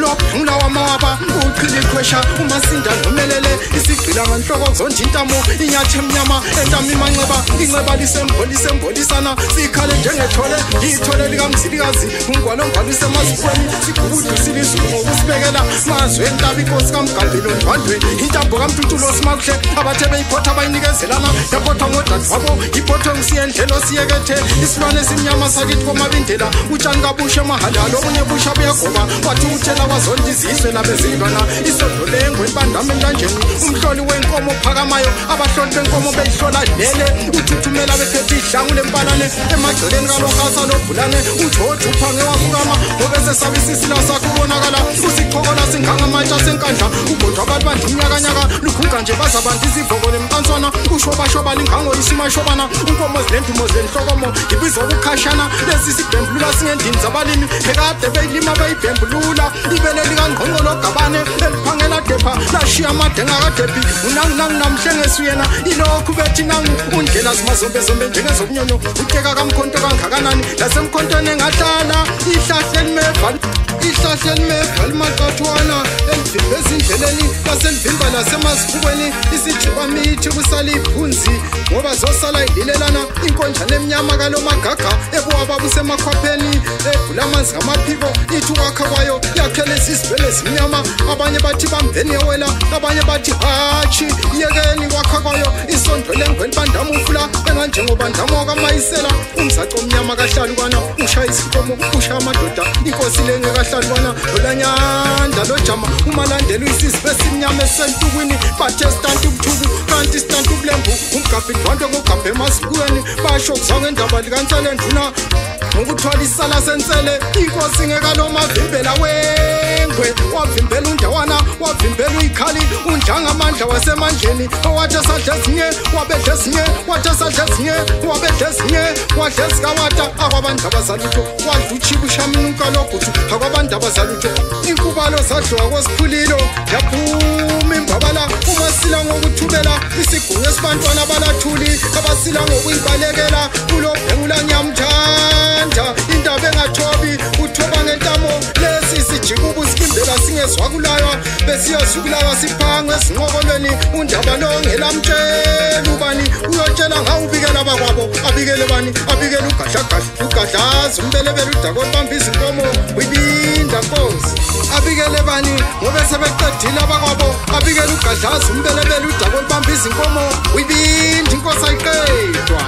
Ulobhengula wamawaba uqhiliqhwesha umasinda nomelele isigqila ngenhloko zonje intamo inyathi emnyama entama imanxeba inxeba lisembolisana sikhale njengethole ithole likamzilikazi ungwalo ngwalo isemazikweni sigubudu silizulu ngokusibekela mazwe entaba inkosi kaMgambilo Ndwandwe intambo kaMtutulo simakuhle abathe beyiphotha bayinikezelana yaphothwa ngodadewabo iphothwe ngusiyendlelo siyekethe isilwane esimnyama sakithi komabindela utshani kabusha emahalalo obunye busha buyagoba wathi uthela wazonda izizwe labezilwana isondo lengwe elibandama emlanjeni umhloli wenkomo ophakamayo abahloli benkomo beyihlola lele uthuthumela bephethe ihlangu lempalane emagcekeni kalohasa lobhulane ujojo uphange wafukama ngobe sesabisisila sakho ubonakala usichokola singangamatsha senkandla ugodwa abantu bandinyakanyaka lukhunga nje bazabantu izivoko lemqanswana ushobashoba lingango isimashobana unkomo zilendumo zenhlokomo ibizwa ukukhashana lesi sibhembulula singendini zabalimi ekade beyilima beyibhembulula ibele likangqongqolo gabane eliphangela depha lashiya amadenga akadephi unanginangi namhlengesi yena ilokhu bethi nangu undlela zimazombezombe njengezobunyonyo uteka kamkhonto kangakanani lasemkhontweni engahlala ihlahle elimeva ihlahle elimeva limaqathwana elivimba ezindleleni laselivimba lasemazibukweni isijubamithi kusala iphunzi ngoba zosala ililelana inkonjane emnyama kalomagaga ebuwababusemakhwapheni ebhula amanzi ngamaphiko ithi ukwakha kwayo yakhele izibele ezimnyama abanye bathi bambeni yewela abanye bathi hatshi yekeni kwakha kwayo isondo lengwe elibandama umfula enganjengobandama wakamayisela umzaco omnyama kahlalukwana ushaya izinkomo ushaya amadoda inkosi lengekahlalukwana lolanyanda lojama umalandela uyisizwe esimnyama esentukwini bathe sitanti ubuthuku kanti sitanti ubulembu umgabhi ndwandwe ngogabhe emazikweni basho kuzwa ngendaba likaNsele nduna ngokuthwala isala sensele inkosi ngekalomavimbela wengwe wavimbela undawana wavimbela uyikhali unjangamandla wasemandleni owathi esadla ezinye wabedla ezinye wathi esadla ezinye wabedla ezinye wadla ezikawata akwabandaba zalutho wadla uchibushaminuka loguthu akwabandaba zalutho inkubalo zadliwa kwesikhulilo yaphuma imbabala umasila ngokuthubela isigungu esibantwana balathuli abasila ngokuyibalekela kulobhengula ngiyamthanda indaba engathobi uthoba ngentamo lesi sijikubu sikimbela singezwa kulaywa besiyozukulaywa siphangwe ezinqokolweni undaba longelamtshela ubani uyotshela ngawubikela bakwabo abikele bani abikele ugadlagadla ugadlaza umbelebele udaka olubamba izinkomo uyibinda nkosi abikele bani ngobe sebeqedile abakwabo abikele ugadlaza umbelebele udaka olubamba izinkomo uyibinda inkosi ayiqedwa.